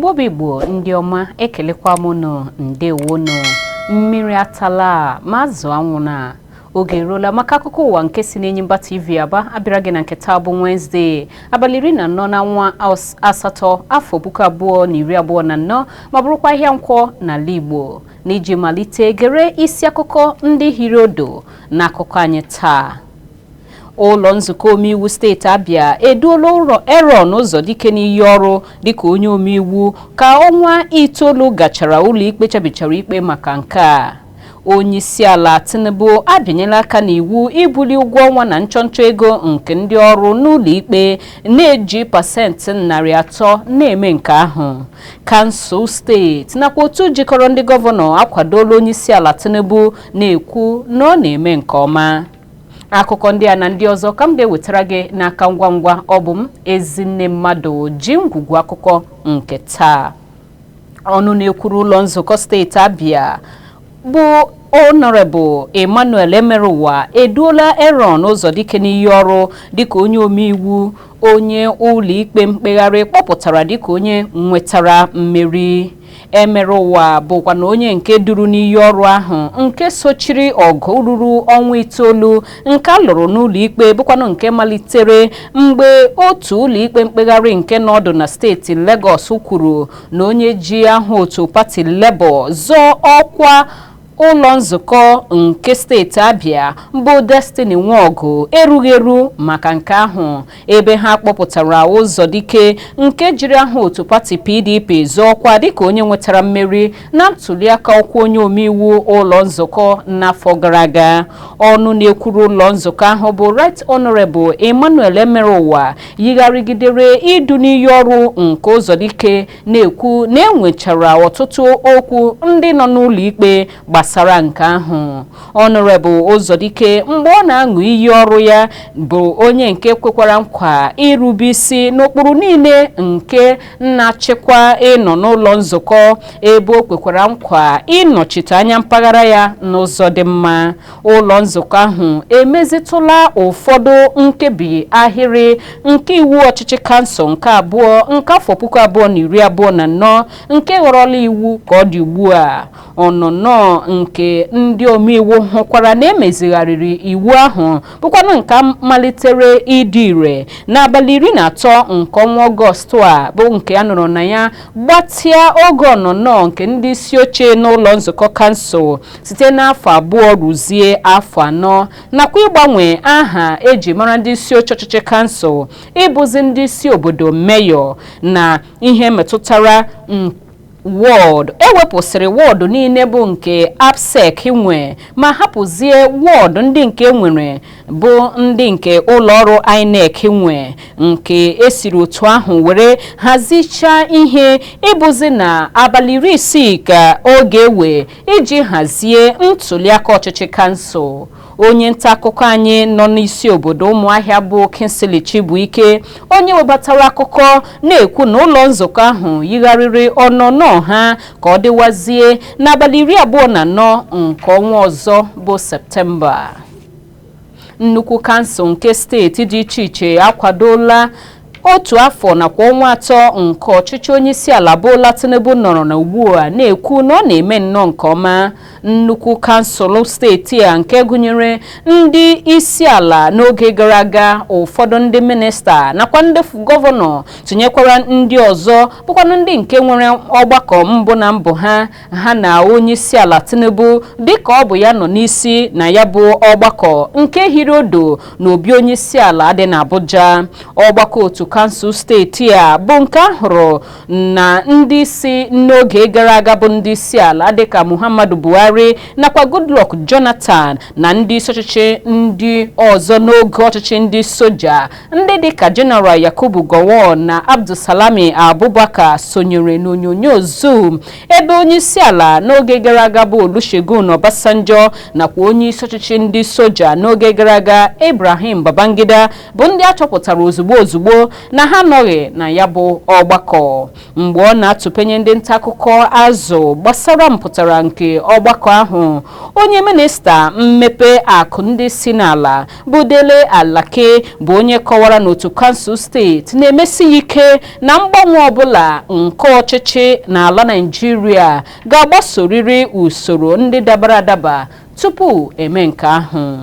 Igbo bụ Igbo ndị ọma, ekelekwa m unu, ndewonu. Mmiri atala ma azụ anwụna. Oge eruola maka akụkọ ụwa nke si n'Enyimba TV Aba abịara gị na nke taa bụ Wenezdee, abalị 14 na ọnwa asatọ, afọ 2024, ma bụrụkwa ahịa Nkwọ n'ala Igbo. N'iji malite, gere isi akụkọ ndị hiri odo n'akụkọ anyị taa. Ụlọ nzukọ omeiwu steeti Abia eduola ụlọ Aaron Ụzọdike n'iyi ọrụ dịka onye omeiwu ka ọnwa 9 gachara ụlọikpe chabichara ikpe maka nke a. Onyeisiala Tinubu abịanyela aka n'iwu ibuli ụgwọ ọnwa na nchọnchọ ego nke ndị ọrụ n'ụlọ ikpe na-eji 3% na-eme nke ahụ. Kansụl steeti nakwa otu jikọrọ ndị gọvanọ akwadola onyeisiala Tinubu, na-ekwu na ọ na-eme nke ọma. Akụkọ ndị a na ndị ọzọ ka m ga-ewetara gị n'aka ngwa ngwa. Ọ bụ m, Ezinne Mmadụ, ji ngwugwu akụkọ nke taa. Ọnụ na-ekwuru ụlọ nzukọ steeti Abia bụ Honorable Emmanuel Emeruwa eduola Aaron Ụzọdike n'iyi ọrụ dịka onye omeiwu onye ụlọikpe mkpegharị kpọpụtara dịka onye nwetara mmeri. Emeruwa bụkwa na onye nke duru n'iyi ọrụ ahụ nke sochiri ọgụ ruru ọnwa 9 nke a lụrụ n'ụlọ ikpe, bụkwanụ nke malitere mgbe otu ụlọikpe mkpegharị nke nọ ọdụ na steeti Lagos kwuru na onye ji aha otu pati Labour zọọ ọkwa ụlọ nzukọ nke steeti Abia bụ Destiny Nwaọgụ erughị eru maka nke ahụ, ebe ha kpọpụtara Ụzọdike nke jiri aha otu pati PDP zọọ ọkwa dịka onye nwetara mmeri na ntuliaka ọkwa onye omeiwu ụlọ nzukọ n'afọ gara aga. Ọnụ na-ekwuru ụlọ nzukọ ahụ bụ Right Honorable Emmanuel Emeruwa yigharịgidere idu n'iyi ọrụ nke Ụzọdike, na-ekwu na enwechara ọtụtụ okwu ndị nọ n'ụlọ ikpe gbasara nke ahụ. Honorable Ụzọdike, mgbe ọ na-aṅụ iyi ọrụ ya, bụ onye nke kwekwara nkwa irube isi n'ụkpụrụ niile nke na-achịkwa ịnọ n'ụlọ nzukọ, ebe o kwekwara nkwa ịnọchite anya mpaghara ya n'ụzọ dị mma. Ụlọ nzukọ ahụ emezitụla ụfọdụ nkebi ahịrị nke iwu ọchịchị kansụl nke abụọ nke afọ 2024 nke ghọrọla iwu ka ọ dị ugbu a. Ọnụnọ nke ndị omeiwu hụkwara na emezigharịrị iwu ahụ, bụkwanụ nke malitere ịdị ire n'abalị 13 nke ọnwa Ọgọstụ a, bụ nke a nọrọ na ya gbatịa oge ọnụnọ nke ndị isi oche n'ụlọ nzukọ kansụl site n'afọ 2 ruzie afọ 4, nakwa ịgbanwe aha eji mara ndị isi oche ọchịchị kansụl ịbụzi ndị isi obodo, meyọ. Na ihe metụtara wọọdụ, ewepụsịrị wọọdụ niile bụ nke ABSIEC nwe ma hapụzie wọọdụ ndị nke nwere bụ ndị nke ụlọọrụ INEC nwe, nke esiri otu ahụ were hazichaa ihe ịbụzi na abalị 60 ka ọ ga-ewe iji hazie ntuliaka ọchịchị kansụl. Onye nta akụkọ anyị nọ n'isi obodo Ụmụahịa bụ Kingsley Chibuike, onye webatara akụkọ, na-ekwu na ụlọ nzukọ ahụ yigharịrị ọnọnọ ha ka ọ dịwazie n'abalị 24 nke ọnwa ọzọ bụ Septemba. Nnukwu kansụl nke steeti dị iche iche akwadola otu afọ nakwa ọnwa 3 nke ọchịchị onyeisiala Bola Tinubu nọrọ na ugbu a, na-ekwu na ọ na-eme nnọọ nke ọma. Nnukwu kansụl steeti a, nke gụnyere ndị isi ala n'oge gara aga, ụfọdụ ndị minista nakwa ndị gọvanọ, tinyekwara ndị ọzọ, bụkwanụ ndị nke nwere ọgbakọ mbụ na mbụ ha ha na onye isi ala Tinubu dịka ọ bụ ya nọ n'isi na ya bụ ọgbakọ nke hiri odo na obi onye isi ala dị n'Abuja. Ọgbakọ otu kansụl steeti a bụ nke a hụrụ na ndị isi n'oge gara aga bụ ndị isi ala dịka Muhammadu Buhari nakwa Goodluck Jonathan na ndị isi ọchịchị ndị ọzọ n'oge ọchịchị ndị soja, ndị dịka General Yakubu Gowon na Abdulsalami Abubakar, sonyere n'onyonyo Zoom, ebe onye isi ala n'oge gara aga bụ Olusegun Obasanjo nakwa onye isi ọchịchị ndị soja n'oge gara aga, Ibrahim Babangida, bụ ndị a chọpụtara ozugbo ozugbo. Na ha anọghị na ya bụ ọgbakọ. Mgbe ọ na-atụpenye ndị nta akụkọ azụ gbasara mpụtara nke ọgbakọ ahụ, onye minista mmepe akụ ndị si n'ala bụ Dele Alake bụ onye kọwara n'otu kansụl steeti na-emesi ya ike na mgbanwe ọbụla nke ọchịchị n'ala Naịjirịa ga-agbasorịrị usoro ndị dabara adaba tupu eme nke ahụ.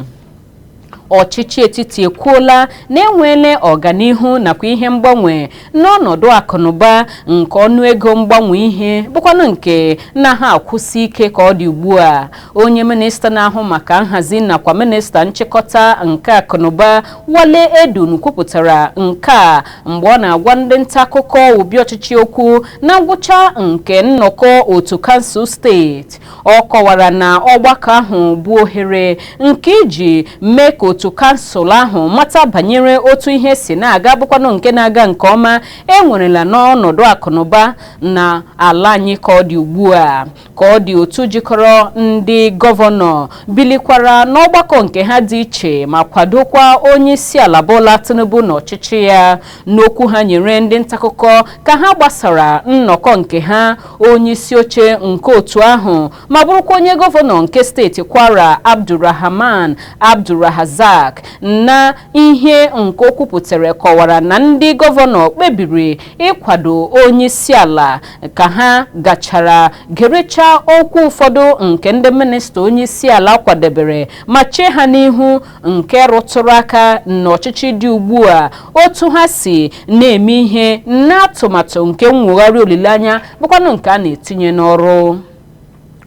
Ọchịchị etiti ekwuola na enweela ọganihu nakwa ihe mgbanwe n'ọnọdụ akụnụba nke ọnụego mgbanwe ihe, bụkwanụ nke na ha akwụsị ike ka ọ dị ugbu a. Onye minista na-ahụ maka nhazi nakwa minista nchịkọta nke akụnụba, Wale Edun, kwupụtara nke a mgbe ọ na-agwa ndị nta akụkọ obi ọchịchị okwu na ngwụcha nke nnọkọ otu kansụl steeti. Ọ kọwara na ọgbakọ ahụ bụ ohere nke iji mee ka otu kansụl ahụ mata banyere otu ihe si na-aga, bụkwanụ nke na-aga nke ọma enwerela n'ọnọdụ akụnụba na ala anyị ka ọ dị ugbu a. Ka ọ dị, otu jikọrọ ndị gọvanọ bilikwara n'ọgbakọ nke ha dị iche ma kwadokwa onye isi ala Bola Tinubu n'ọchịchị ya. N'okwu ha nyere ndị ntaakụkọ ka ha gbasara nnọkọ nke ha, onye isi oche nke otu ahụ ma bụrụkwa onye gọvanọ nke steeti Kwara, Abdulrahman Abdulrazak, na ihe nke o kwupụtara kọwara na ndị gọvanọ kpebiri ịkwado onye isi ala ka ha gachara gerecha okwu ụfọdụ nke ndị minista onye isi ala kwadebere ma chee ha n'ihu, nke rụtụrụ aka n'ọchịchị dị ugbu a, otu ha si na-eme ihe n'atụmatụ nke mwugharị olileanya, bụkwanụ nke a na-etinye n'ọrụ.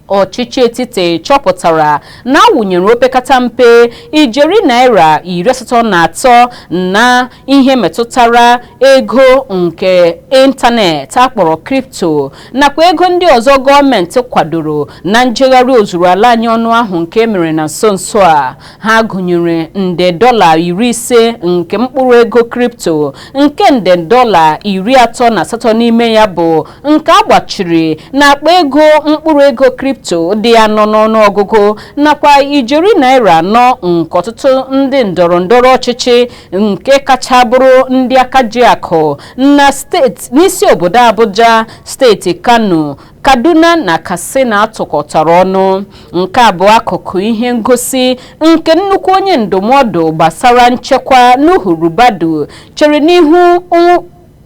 Ọchịchị etiti chọpụtara na awụnyere opekata mpe ijeri naira 83 na ihe metụtara ego nke ịntanetị akpọrọ crypto nakwa ego ndị ọzọ gọọmenti kwadoro na njegharị ozuru ala anyị ọnụ ahụ nke mere na nso nso a. Ha gụnyere nde dọla 50 nke mkpụrụ ego crypto, nke nde dọla 38 n'ime ya bụ nke a gbachiri n'akpa ego mkpụrụ ego crypto dị anọ n'ọnụọgụgụ, nakwa ijeri naira 4 nke ọtụtụ ndị ndọrọ ndọrọ ọchịchị nke kacha bụrụ ndị aka ji akụ na steeti n'isi obodo Abuja, steeti Kano, Kaduna na Katsina tụkọtara ọnụ. Nke a bụ akụkụ ihe ngosi nke nnukwu onye ndụmọdụ gbasara nchekwa, Nuhu Ribadu, chere n'ihu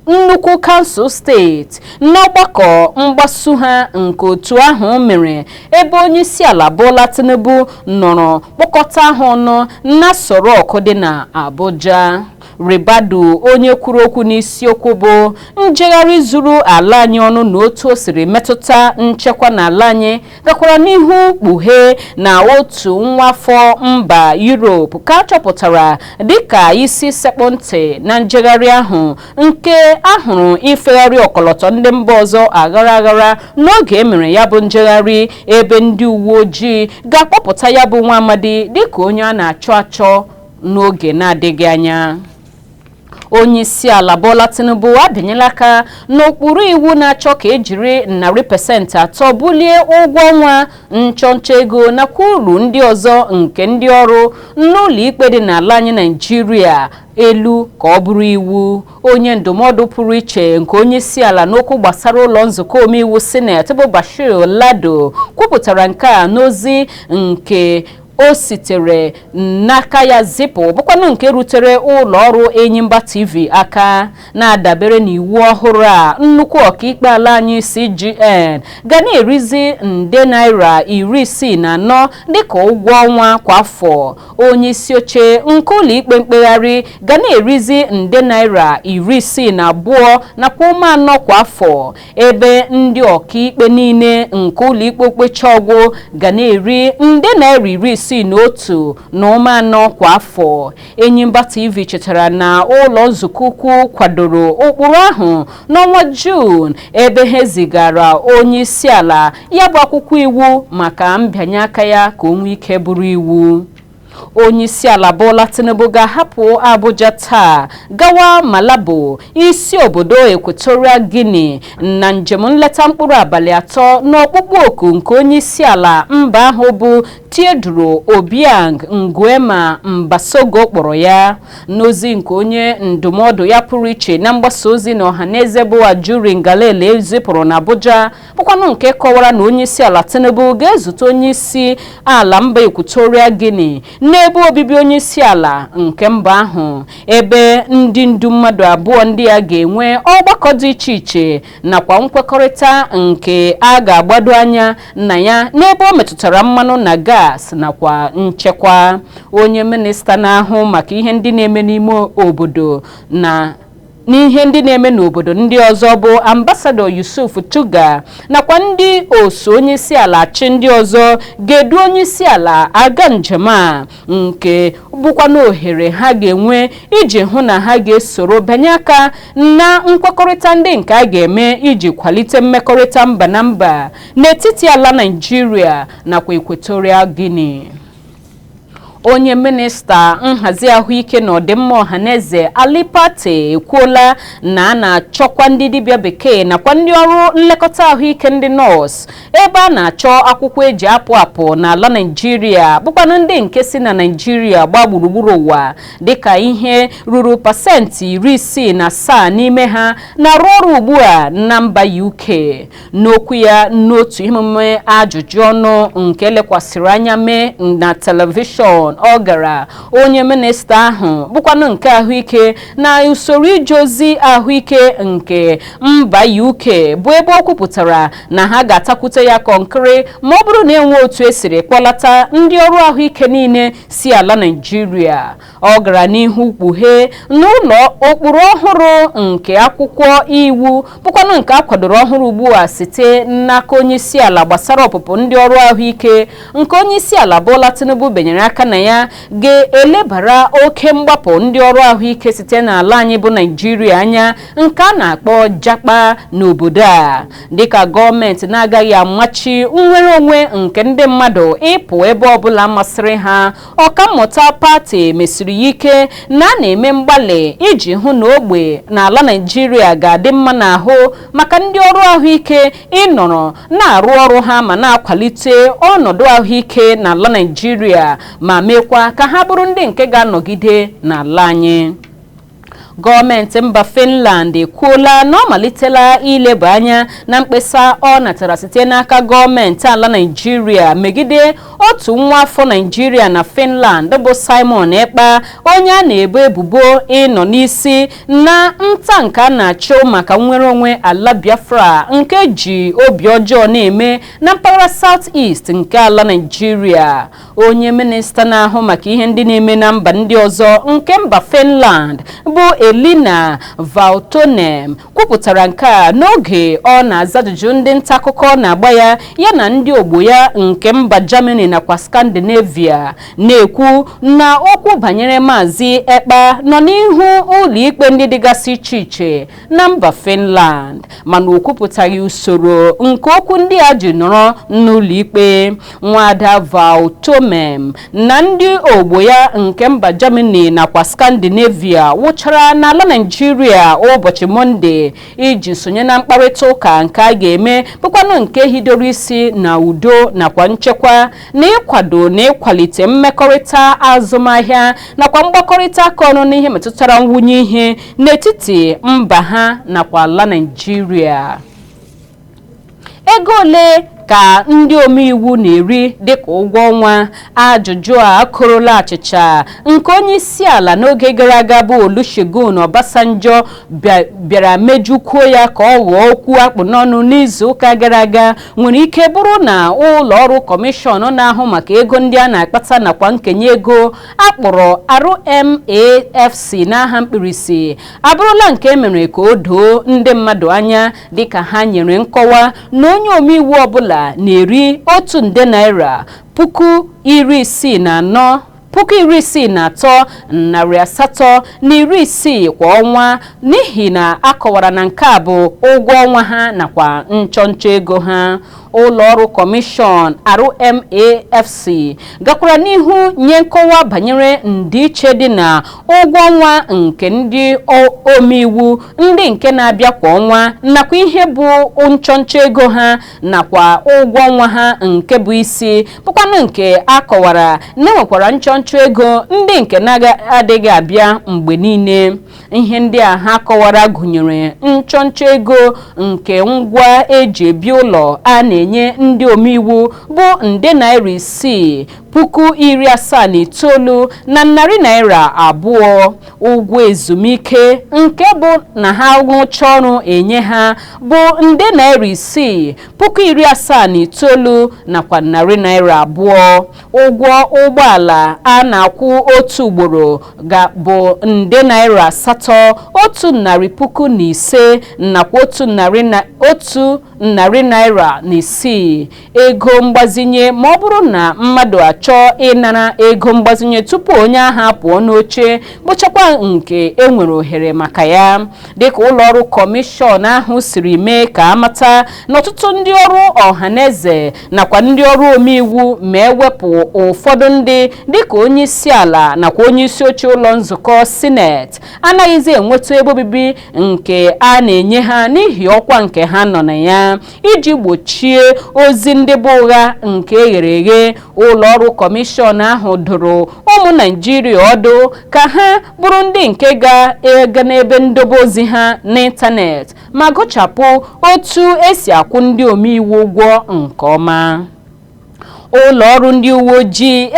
nnukwu kansụl steeti n'ọgbakọ mgbasu ha nke otu ahụ mere, ebe onye isi ala Bola Tinubu nọrọ kpọkọta ha ọnụ na Aso Rock dị na Abuja. Ribadu, onye kwuru okwu n'isiokwu bụ njegharị zuru ala anyị ọnụ na otu o siri metụta nchekwa n'ala anyị, gakwara n'ihu kpughee na otu nwa afọ mba Europe ka a chọpụtara dịka isi sekpụ ntị na njegharị ahụ nke ahụrụ ifegharị ọkọlọtọ ndị mba ọzọ aghara aghara n'oge emere ya bụ njegharị, ebe ndị uwe ojii ga-akpọpụta ya bụ nwa amadi dịka onye a na-achọ achọ n'oge na-adịghị anya. Onye isi ala Bola Tinubu abịanyela aka n'ụkpụrụ iwu na-achọ ka ejiri 100% bulie ụgwọ ọnwa, nchọnchọ ego nakwa uru ndị ọzọ nke ndị ọrụ n'ụlọ ikpe dị n'ala anyị Naijiria elu ka ọ bụrụ iwu. Onye ndụmọdụ pụrụ iche nke onye isi ala n'okwu gbasara ụlọ nzukọ omeiwu sineti bụ Bashir Lado kwupụtara nke a n'ozi nke o sitere n'aka ya zipụ, bụkwanụ nke rutere ụlọ ọrụ Enyimba TV aka. Na-adabere n'iwu ọhụrụ a, nnukwu ọkaikpe ala anyị, CJN, ga na-erizi nde naira 64 dịka ụgwọ ọnwa kwa afọ. Onye isi oche nke ụlọ ikpe mkpegharị ga na-erizi nde naira 62.4 kwa afọ, ebe ndị ọkaikpe niile nke ụlọ ikpe okpecha ọgwụ ga na-eri nde naira 61.4 kwa afọ. Enyimba TV chetara na ụlọ nzukọ ukwu kwadoro ụkpụrụ ahụ n'ọnwa Juun, ebe ha zigara onye isi ala ya bụ akwụkwọ iwu maka mbịanye aka ya ka o nwee ike bụrụ iwu. Onyeisiala Bola Tinubu ga-ahapụ Abuja taa gawa Malabo, isi obodo Equatorial Guinea, na njem nleta mkpụrụ abalị 3 n'ọkpụkpọ oku nke onyeisiala mba ahụ bụ Teodoro Obiang Nguema Mbasogo kpọrọ ya. N'ozi nke onye ndụmọdụ ya pụrụ iche na mgbasa ozi na ọhaneze bụ Ajuri Ngalale zipụrụ na Abuja, bụkwanụ nke kọwara na onyeisiala Tinubu ga-ezute onyeisi ala mba Equatorial Guinea n'ebe obibi onyeisiala nke mba ahụ, ebe ndị ndu mmadụ abụọ ndị a ga-enwe ọgbakọ dị iche iche nakwa nkwekọrịta nke a ga-agbado anya na ya n'ebe ọ metụtara mmanụ na gas nakwa nchekwa. Onye minista na-ahụ maka ihe ndị na-eme n'ime obodo na n'ihe ndị na-eme n'obodo ndị ọzọ bụ Ambasadọ Yusuf Tuga nakwa ndị osu onyeisiala achị ndị ọzọ ga-edu onyeisiala aga njem a, nke bụkwa na ohere ha ga-enwe iji hụ na ha ga-esoro banye aka na nkwekọrịta ndị nke a ga-eme iji kwalite mmekọrịta mba na mba n'etiti ala Naịjirịa nakwa Equatorial Guinea. Onye minista nhazi ahụike na ọdịmma ọhaneze Ali Pate ekwuola na a na-achọkwa ndị dibịa bekee nakwa ndị ọrụ nlekọta ahụike, ndị nọọsụ, ebe a na-achọ akwụkwọ eji apụ apụ n'ala Naịjirịa, bụkwanụ ndị nke si na Naịjirịa gbaa gburugburu ụwa, dịka ihe ruru 67% n'ime ha na-arụ ọrụ ugbu a na mba UK. N'okwu ya n'otu emume ajụjụ ọnụ nke lekwasịrị anya mee na telivishọn ọ gara, onye minista ahụ bụkwanụ nke ahụike na usoro ije ozi ahụike nke mba UK, bụ ebe o kwupụtara na ha ga-atakwute ya kọnkịrị ma ọ bụrụ na enwe otu esiri kpọlata ndị ọrụ ahụike niile si ala Naịjirịa. Ọ gara n'ihu kpughee n'ụlọ ụkpụrụ ọhụrụ nke akwụkwọ iwu, bụkwanụ nke a kwadoro ọhụrụ ugbu a site n'aka onyeisiala, gbasara ọpụpụ ndị ọrụ ahụike nke onyeisiala Bola Tinubu benyere aka na ya, ga-elebara oke mgbapụ ndị ọrụ ahụike site n'ala anyị bụ Naịjirịa anya, nke a na-akpọ japa n'obodo a, dịka gọọmenti na-agaghị amachi nnwere onwe nke ndị mmadụ ịpụ ebe ọbụla masịrị ha. Ọkammụta Pate mesiri ya ike na a na-eme mgbalị iji hụ na ogbe n'ala Naịjirịa ga-adị mma n'ahụ maka ndị ọrụ ahụike ịnọrọ na-arụ ọrụ ha ma na-akwalite ọnọdụ ahụike n'ala Naịjirịa, ma mekwa ka ha bụrụ ndị nke ga-anọgide n'ala anyị. Gọọmenti mba Finland ekwuola na ọ malitela ileba anya na mkpesa ọ natara site n'aka gọọmenti ala Naịjirịa megide otu nwa afọ Naịjirịa na Finland bụ Simon Ekpa, onye a na-ebo ebubo ịnọ n'isi na nta nke a na-achụ maka nnwere onwe ala Biafra nke ji obi ọjọọ na-eme na mpaghara South East nke ala Naịjirịa. Onye minista na-ahụ maka ihe ndị na-eme na mba ndị ọzọ nke mba Finland bụ Elina Valtonen kwupụtara nke a n'oge ọ na-aza ajụjụ ndị nta akụkọ na-agba ya, ya na ndị ogbo ya nke mba Germany nakwa Scandinavia, na-ekwu na okwu banyere Maazị Ekpa nọ n'ihu ụlọikpe ndị dịgasị iche iche na mba Finland, mana o kwupụtaghị usoro nke okwu ndị a ji nọrọ n'ụlọikpe. Nwada Valtonen na ndị ogbo ya nke mba Germany nakwa Scandinavia wụchara n'ala Naịjirịa ụbọchị Mọnde iji sonye na mkparịta ụka nke a ga-eme, bụkwanụ nke hidoro isi na udo nakwa nchekwa na ịkwado na ịkwalite mmekọrịta azụmahịa nakwa mgbakọrịta aka ọnụ n'ihe metụtara nwunye ihe n'etiti mba ha nakwa ala Naịjirịa. Ego ole ka ndị omeiwu na-eri dịka ụgwọ ọnwa? Ajụjụ a akụrụla achịcha nke onye isi ala n'oge gara aga bụ Olusegun Obasanjo bịara mejukwuo ya ka ọ ghọọ okwu akpụ n'ọnụ n'izu ụka gara aga, nwere ike bụrụ na ụlọ ọrụ kọmishọn na-ahụ maka ego ndị a na-akpata nakwa nkenye ego akpọrọ RMAFC n'aha mkpirisi abụrụla nke emere ka o doo ndị mmadụ anya, dịka ha nyere nkọwa na onye omeiwu ọbụla na-eri ₦164,860 163,860 kwa ọnwa, n'ihi na akọwara na nke a bụ ụgwọ ọnwa ha nakwa nchọnchọ ego ha. Ụlọọrụ kọmishọn RMAFC gakwara n'ihu nye nkọwa banyere ndịiche dị na ụgwọ ọnwa nke ndị omeiwu ndị nke na-abịa kwa ọnwa nakwa ihe bụ nchọnchọ ego ha nakwa ụgwọ ọnwa ha nke bụ isi, bụkwanụ nke a kọwara na enwekwara nchọnchọ ego ndị nke na-adịghị abịa mgbe niile. Ihe ndị a ha kọwara gụnyere nchọnchọ ego nke ngwa eji ebi ụlọ a na-enye ndị omeiwu bụ nde naira 679,200, ụgwọ ezumike nke bụ na ha rụchaa ọrụ enye ha bụ nde naira 679,200, ụgwọ ụgbọala a na-akwụ otu ugboro bụ nde naira 8 105,106, ego mgbazinye ma ọ bụrụ na mmadụ achọọ ịnara ego mgbazinye tupu onye ahụ pụọ n'oche, bụchakwa nke enwere ohere maka ya. Dịka ụlọọrụ kọmishọn ahụ siri mee ka amata na ọtụtụ ndị ọrụ ọhaneze nakwa ndị ọrụ omeiwu, ma ewepụ ụfọdụ ndị dịka onye isi ala nakwa onye isi oche ụlọ nzukọ sineti, anaghịzi enweta ebe obibi nke a na-enye ha n'ihi ọkwa nke ha nọ na ya. Iji gbochie ozi ndị bụ ụgha nke eghere eghe, ụlọọrụ kọmishọn ahụ dụrụ ụmụ Naijiria ọdụ ka ha bụrụ ndị nke ga-ega n'ebe ndobe ozi ha n'ịntanetị ma gụchapụ otu esi akwụ ndị omeiwu ụgwọ nke ọma. Ụlọ ọrụ ndị uwe ojii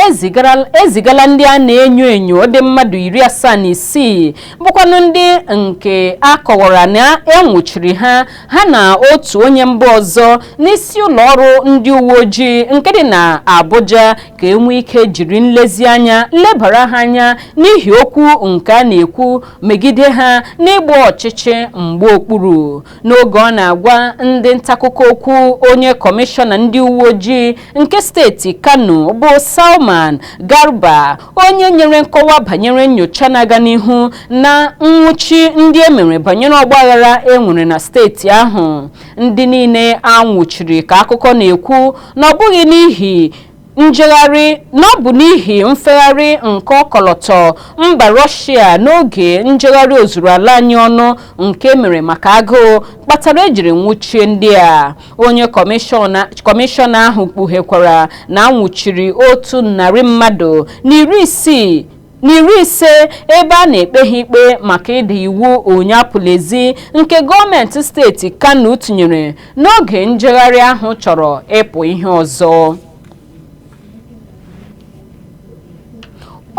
ezigala ndị a na-enyo enyo dị mmadụ 76, bụkwanụ ndị nke a kọwara na enwụchiri ha, ha na otu onye mba ọzọ, n'isi ụlọ ọrụ ndị uwe ojii nke dị na Abuja, ka enwee ike jiri nlezianya lebara ha anya n'ihi okwu nke a na-ekwu megide ha n'ịgba ọchịchị mgbe okpuru. N'oge ọ na-agwa ndị ntaakụkọ okwu, onye kọmishọna ndị uwe ojii nke steeti Kano bụ Salman Garba, onye nyere nkọwa banyere nyocha na-aga n'ihu na nwụchi ndị emere banyere ọgbaghara enwere na steeti ahụ, ndị niile a nwụchiri ka akụkọ na-ekwu na ọ bụghị n'ihi njegharị, na ọ bụ n'ihi mfegharị nke ọkọlọtọ mba Rọshia n'oge njegharị ozuru ala anyị ọnụ nke mere maka agụụ kpatara ejiri nwụchie ndị a. Onye kọmishọna ahụ kpughekwara na anwụchiri 100 mmadụ na 50 ebe a na-ekpe ha ikpe maka ịda iwu onye apụlezi nke gọọmenti steeti Kano tinyere n'oge njegharị ahụ chọrọ ịpụ ihe ọzọ.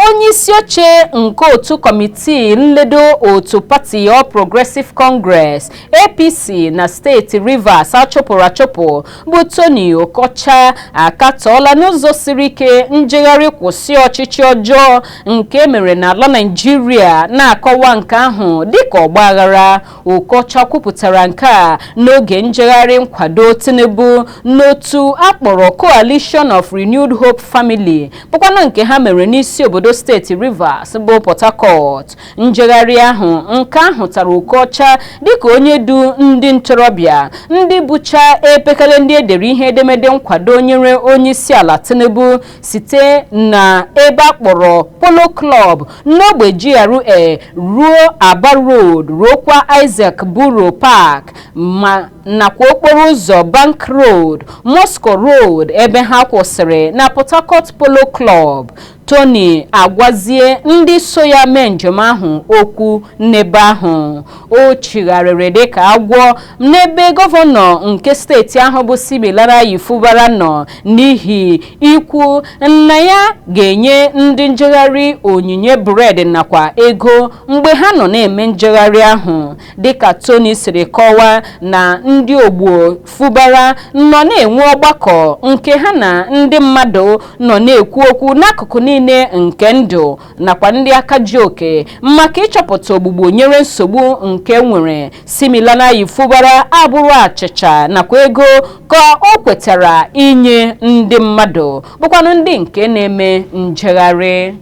Onye isi oche nke otu kọmitii nledo otu pati All Progressive Congress, APC, na steeti Rivers achụpụrụ achụpụ bụ Tony Okocha akatọọla n'ụzọ siri ike njegharị kwụsị ọchịchị ọjọọ nke mere n'ala Naịjirịa, na-akọwa nke ahụ dịka ọgbaghara. Okocha kwupụtara nke a n'oge njegharị nkwado Tinubu n'otu akpọrọ Coalition of Renewed Hope Family, bụkwanụ nke ha mere n'isi obodo steeti Rivers bụ Port Harcourt. Njegharị ahụ nke ahụ tara Okocha dịka onye du ndị ntorobịa ndị bụcha epekele ndị edere ihe edemede nkwado nyere onye isi ala Tinubu site na ebe a kpọrọ Polo Club n'ogbe GRA ruo Aba Road, ruokwa Isaac Buro Park, ma nakwa okporo ụzọ Bank Road, Moscow Road, ebe ha kwụsịrị na Port Harcourt Polo Club. Tony agwazie ndị so ya mee njem ahụ okwu n'ebe ahụ. O chigharịrị dịka agwọ n'ebe gọvanọ nke steeti ahụ bụ Siminalayi Fubara nọ n'ihi ikwu na ya ga-enye ndị njegharị onyinye bred nakwa ego mgbe ha nọ na-eme njegharị ahụ. Dịka Tony siri kọwaa na ndị ogbo Fubara nọ na-enwe ọgbakọ nke ha na ndị mmadụ nọ na-ekwu okwu n'akụkụ niile nke ndụ nakwa ndị aka ji oke maka ịchọpụta ogbugbo nyere nsogbu nke nwere, Siminalayi Fubara abụrụ achịcha nakwa ego ka o kwetara inye ndị mmadụ, bụkwanụ ndị nke na-eme njegharị.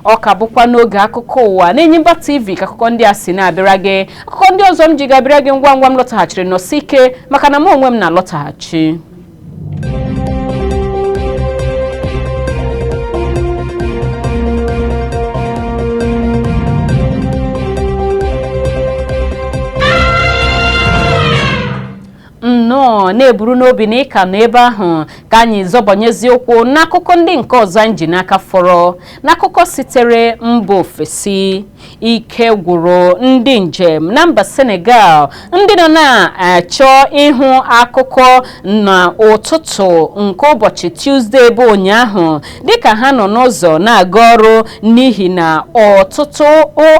Ọ ka bụkwa n'oge akụkọ ụwa n'Enyimba TV ka akụkọ ndị a si na-abịara gị. Akụkọ ndị ọzọ m ji ga-abịara gị ngwa ngwa m lọtaghachiri. Nọsi ike, maka na mụ onwe m na-alọtaghachi. nọ na-eburu n'obi na ịka nọ ebe ahụ ka anyị zọbanyezi ụkwụ n'akụkọ ndị nke ọzọ anyị ji n'aka fọrọ. N'akụkọ sitere mba ofesi, ike gwụrụ ndị njem na mba Senegal ndị nọ na-achọ ịhụ akụkọ n'ụtụtụ nke ụbọchị Tuzdee bụ ụnyaahụ, dịka ha nọ n'ụzọ na-aga ọrụ, n'ihi na ọtụtụ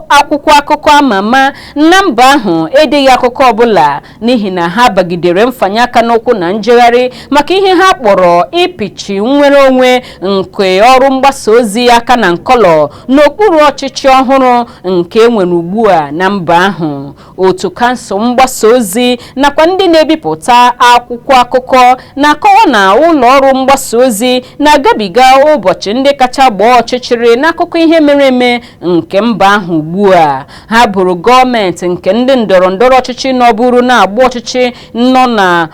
akwụkwọ akụkọ ama ama na mba ahụ edeghị akụkọ ọbụla, n'ihi na ha bagidere mfanye aka n'ụkwụ na njegharị maka ihe ha kpọrọ ịpịchi nnwere onwe nke ọrụ mgbasa ozi aka na nkọlọ n'okpuru ọchịchị ọhụrụ nke enwere ugbu a na mba ahụ. Otu kansụl mgbasa ozi nakwa ndị na-ebipụta akwụkwọ akụkọ na-akọwa na ụlọ ọrụ mgbasa ozi na-agabiga ụbọchị ndị kacha gbaa ọchịchịrị n'akụkọ ihe mere eme nke mba ahụ ugbu a. Ha bụrụ gọọmenti nke ndị ndọrọ ndọrọ ọchịchị nọbụrụ na-agba ọchịchị nọ na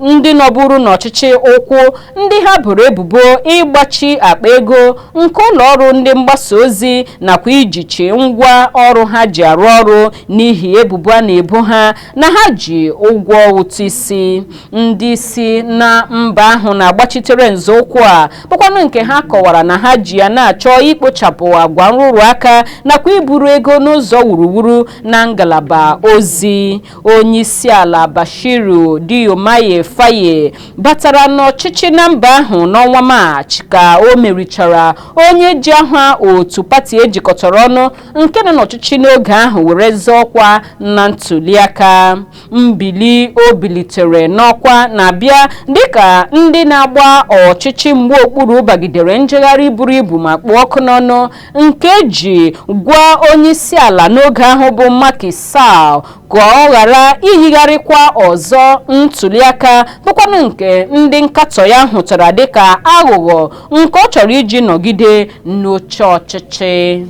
ndị nọbụrụ n'ọchịchị ụkwụ, ndị ha boro ebubo ịgbachi akpa ego nke ụlọ ọrụ ndị mgbasa ozi nakwa ijichi ngwa ọrụ ha ji arụ ọrụ, n'ihi ebubo a na-ebo ha na ha ji ụgwọ ụtụ isi. Ndị isi na mba ahụ na-agbachitere nzọụkwụ a, bụkwanụ nke ha kọwara na ha ji ya na-achọ ikpochapụ agwa nrụrụ aka nakwa iburu ego n'ụzọ wuruwuru na ngalaba ozi. Onye isi ala Bassirou Diomaye Faye batara n'ọchịchị na mba ahụ n'ọnwa Maachị, ka o merichara onye ji aha otu pati ejikọtara ọnụ nke nọ n'ọchịchị n'oge ahụ were zọọ ọkwa na ntuliaka. Mbili o bilitere n'ọkwa na-abịa dịka ndị na-agba ọchịchị mgbe okpuru bagidere njegharị buru ibu ma kpụọ ọkụ n'ọnụ, nke ji gwa onye isi ala n'oge ahụ bụ Macky Sall ka ọ ghara iyigharịkwa ọzọ ntuliaka, bụkwanụ nke ndị nkatọ ya hụtara dịka aghụghọ nke ọ chọrọ iji nọgide n'oche ọchịchị.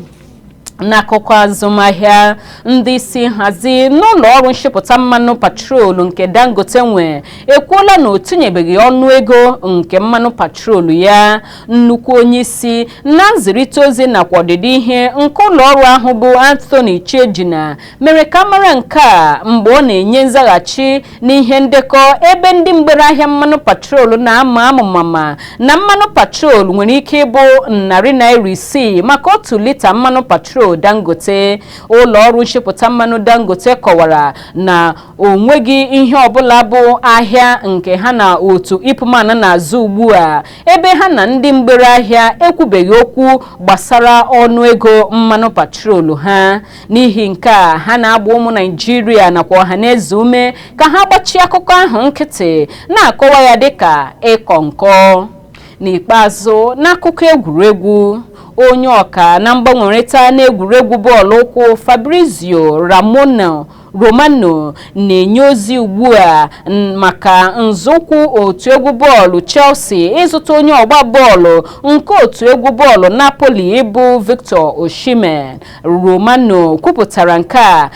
N'akụkọ azụmahịa, ndị isi nhazi n'ụlọ ọrụ nshipụta mmanụ patrolu nke Dangote nwe ekwuola na o tinyebeghị ọnụ ego nke mmanụ patrolu ya. Nnukwu onye isi na nzirịta ozi nakwa ọdịdị ihe nke ụlọ ọrụ ahụ bụ Anthony Chiejina mere ka mara nke a mgbe ọ na-enye nzaghachi n'ihe ndekọ ebe ndị mgbere ahịa mmanụ patrolu na-ama amụmama na mmanụ patrolu nwere ike ịbụ ₦600 maka 1 lita mmanụ patrol Dangote. Ụlọ ọrụ nchịpụta mmanụ Dangote kọwara na o nweghị ihe ọbụla bụ ahịa nke ha na otu Ipman na-azụ ugbu a, ebe ha na ndị mgbere ahịa ekwubeghị okwu gbasara ọnụego mmanụ patrolu ha. N'ihi nke a, ha na-agba ụmụ Naijiria nakwa ọhaneze ume ka ha gbachie akụkọ ahụ nkịtị, na-akọwa ya dịka ịkọ nkọ. N'ikpeazụ, n'akụkọ egwuregwu, onye ọka na mgbanwerịta n'egwuregwu bọọlụ ụkwụ Fabrizio Romano na-enye ozi ugbu a maka nzọụkwụ otu egwu bọọlụ Chelsea ịzụta onye ọgba bọọlụ nke otu egwu bọọlụ Napoli bụ Victor Osimhen. Romano kwupụtara nke a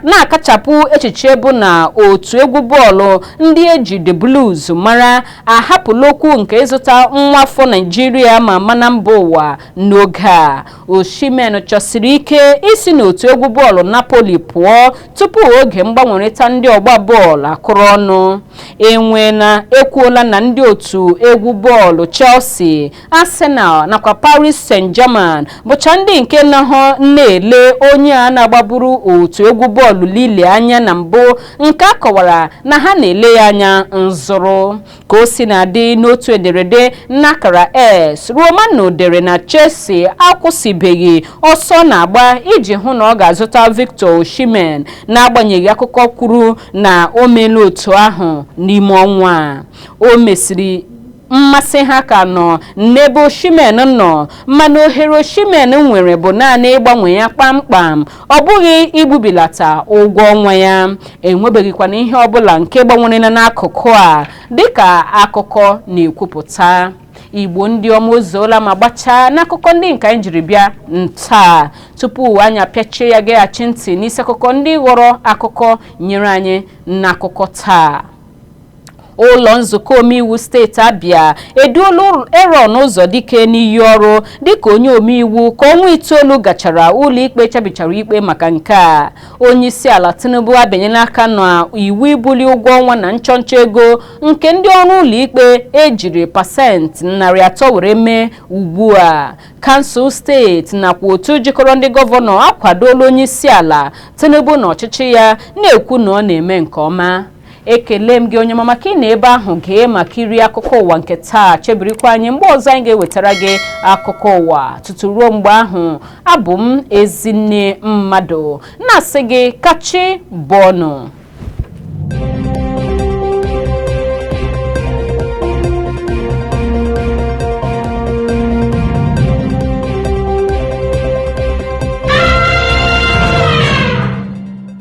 na-akachapụ echiche bụ na otu egwu bọọlụ ndị eji The Blues mara ahapụla okwu nke ịzụta nwa afọ Naijiria ma ama na mba ụwa n'oge a. Osimhen chọsiri ike isi n'otu egwu bọọlụ Napoli pụọ tupu oge mgbanwerịta ndị ọgba bọọlụ akụrụ ọnụ. Enweela ekwuola na ndị otu egwu bọọlụ Chelsea, Arsenal nakwa Paris Saint-Germain bụcha ndị nke nọhọ na-ele onye a na-agbaburu otu egwu bọọlụ Lille anya na mbụ, nke a kọwara na ha na-ele ya anya nzụrụ. Ka o si na-adị, n'otu ederede n'akara S, Romano dere na Chelsea akwụsịbeghị ọsọ na-agba iji hụ na ọ ga-azụta Victor Osimhen, n'agbanyeghị akụkọ kwuru na o meela otu ahụ n'ime ọnwa a. O mesiri mmasị ha ka nọ n'ebe Osimhen nọ, mana ohere Osimhen nwere bụ naanị ịgbanwe ya kpamkpam, ọ bụghị igbubilata ụgwọ ọnwa ya. Enwebeghịkwana ihe ọbụla nke gbanwerela n'akụkụ a dịka akụkọ na-ekwupụta. Igbo ndị ọma, ozuola ma gbachaa n'akụkọ ndị nke anyị jiri bịa ntaa. Tupu anyị apịachie ya, geghachi ntị n'isi akụkọ ndị ghọrọ akụkọ nyere anyị n'akụkọ taa. Ụlọ nzukọ omeiwu steeti Abia eduola Aaron Ụzọdike n'iyi ọrụ dịka onye omeiwu ka ọnwa 9 gachara ụlọikpe chabichara ikpe maka nke a. Onyeisiala Tinubu abịanyela aka na iwu ibuli ụgwọ ọnwa na nchọnchọ ego nke ndị ọrụ ụlọikpe ejiri 3% were mee ugbu a. Kansụl steeti nakwa otu jikọrọ ndị gọvanọ akwadola onyeisiala Tinubu na ọchịchị ya, na-ekwu na ọ na-eme nke ọma. Ekele m gị, onye ọma, maka ị na ebe ahụ gee ma kirie akụkọ ụwa nke taa. Chebirikwa anyị mgbe ọzọ anyị ga-ewetara gị akụkọ ụwa. Tutu ruo mgbe ahụ, abụ m Ezinne Mmadụ, na-asị gị kachi bọọnụ.